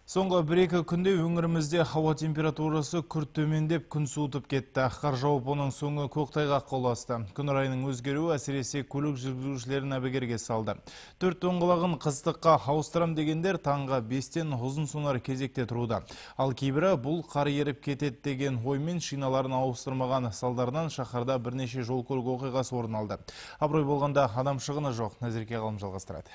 Соңғы 1-2 күнде өңірімізде ауа температурасы күрт төмендеп, күн суытып кетті. Қар жауып, оның соңы көктайғаққа ұласты. Күн райының өзгеруі әсіресе көлік жүргізушілерін әбігерге салды. Төрт доңғалағын қыстыққа ауыстырам дегендер таңғы 5-тен ұзын сонар кезекте тұруда. Ал кейбірі бұл қар еріп кетеді деген оймен шиналарын ауыстырмаған, салдарынан шаһарда бірнеше жол көлік оқиғасы орын алды. Абырой болғанда адам шығыны жоқ. Назерке Ғалым жалғастырады.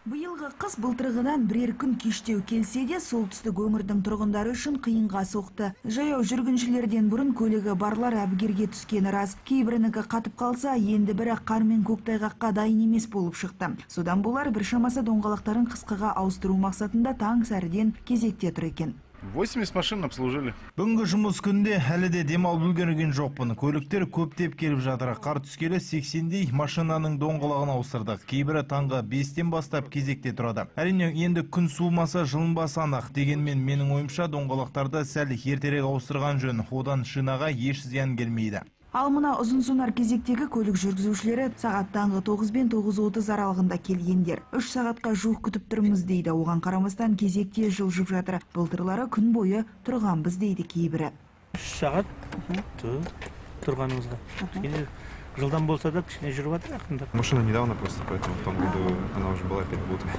Биылғы қыс былтырғыдан бірер күн кештеу келсе де, солтүстік өңірдің тұрғындары үшін қиынға соқты. Жаяу жүргіншілерден бұрын көлігі барлар әбігерге түскені рас. Кейбірінікі қатып қалса, енді бірі қар мен көктайғаққа дайын емес болып шықты. Содан болар біршамасы доңғалақтарын қысқыға ауыстыру мақсатында таң сәріден кезекте тұр екен. 80 машин обслужили. Бүгінгі жұмыс күнде әлі де демалып үлгерген жоқпын. Көліктер көптеп келіп жатыр. Қар түскелі 80-дей машинаның доңғалағын ауыстырдық. Кейбірі таңғы 5-тен бастап кезекте тұрады. Әрине, енді күн суымаса, жылынбаса анық. Дегенмен менің ойымша, доңғалақтарды сәл ертерек ауыстырған жөн. Одан шинаға еш зиян келмейді. Ал мына ұзын сонар кезектегі көлік жүргізушілері сағат таңғы 9 бен 9:30 аралығында келгендер. 3 сағатқа жуық күтіп тұрмыз дейді. Оған қарамастан кезекте жылжып жатыр. Былтырлары күн бойы тұрғанбыз дейді кейбірі. 3 сағат тұрғанымызға. Кішкене жылдам болса да, кішкене жүріп жатыр ақырындап. Машина недавно просто, поэтому в том году она уже была переобута.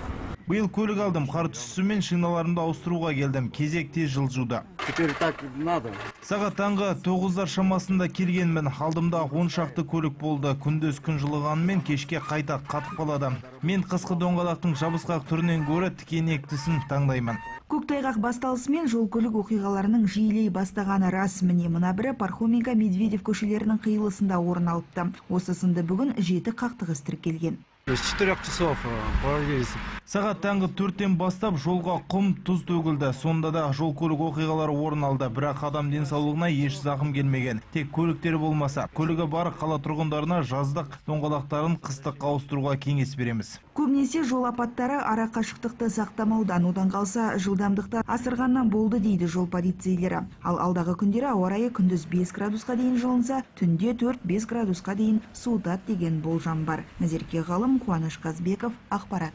Биыл көлік алдым, қар түсісімен шиналарымды ауыстыруға келдім. Кезек тез жылжуда. Теперь так надо. Сағат таңғы 9-дар шамасында келгенмін. Алдымда 10 шақты көлік болды. Күндіз күн жылығанымен кешке қайта қатып қалады. Мен қысқы доңғалақтың жабысқақ түрінен гөрі тікенектісін таңдаймын. Көктайғақ басталысымен жол көлік оқиғаларының жиілей бастағаны рас. Міне, мына бірі Пархоменко, Медведев көшелерінің қиылысында орын алыпты. Осы сынды бүгін 7 қақтығыс тіркелген. С 4 часов проводились. Сағат таңғы 4-тен бастап жолға құм, тұз төгілді. Сонда да жол көлік оқиғалары орын алды. Бірақ адам денсаулығына еш зақым келмеген. Тек көліктері болмаса. Көлігі бар қала тұрғындарына жаздық доңғалақтарын қыстыққа ауыстыруға кеңес береміз. Көбінесе жол апаттары ара қашықтықты сақтамаудан, одан қалса жылдамдықты асырғаннан болды дейді жол полицейлері. Ал алдағы күндері ауа райы күндіз 5 градусқа дейін жылынса, түнде 4-5 градусқа дейін суытады деген болжам бар. Назерке Ғалым, Қуаныш Қазбеков, ақпарат.